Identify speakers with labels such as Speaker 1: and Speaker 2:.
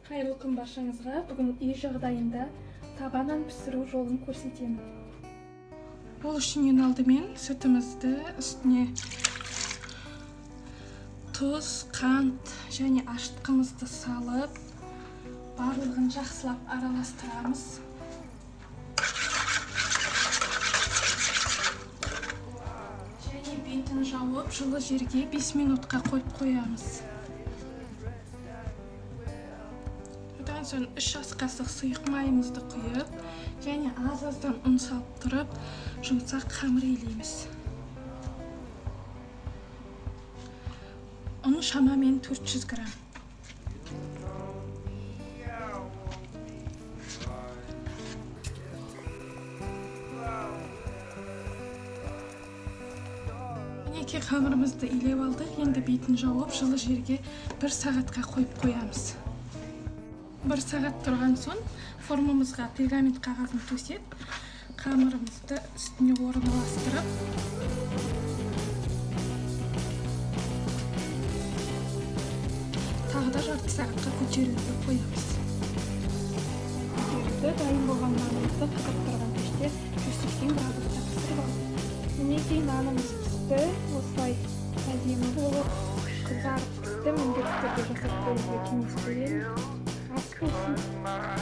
Speaker 1: Қайырлы күн баршаңызға! Бүгін үй жағдайында таба нан пісіру жолын көрсетемін. Ол үшін ең алдымен сүтімізді, үстіне тұз, қант және ашытқымызды салып, барлығын жақсылап араластырамыз. Және бетін жауып, жылы жерге 5 минутқа қойып қоямыз. Одан соң 3 ас қасық сұйық майымызды құйып және аз-аздан ұн салып тұрып, жұмсақ қамыр илейміз. Ұн шамамен 400 грамм. Мінекей, қамырымызды илеп алдық. Енді бетін жауып, жылы жерге 1 сағатқа қойып қоямыз. 1 сағат тұрған соң формамызға пергамент қағазын төсеп, қамырымызды үстіне орналастырып, тағы да жарты сағатқа көтерілуге қоямыз. Көтерілді. Дайын болған нанымызды қызып тұрған пеште 180 градуста пісіріп алдық. Мінекей, нанымыз пісті. Осылай әдемі болып қызарып пісті. Міндетті түрде жасап көруге кеңес беремін. Ас болсын!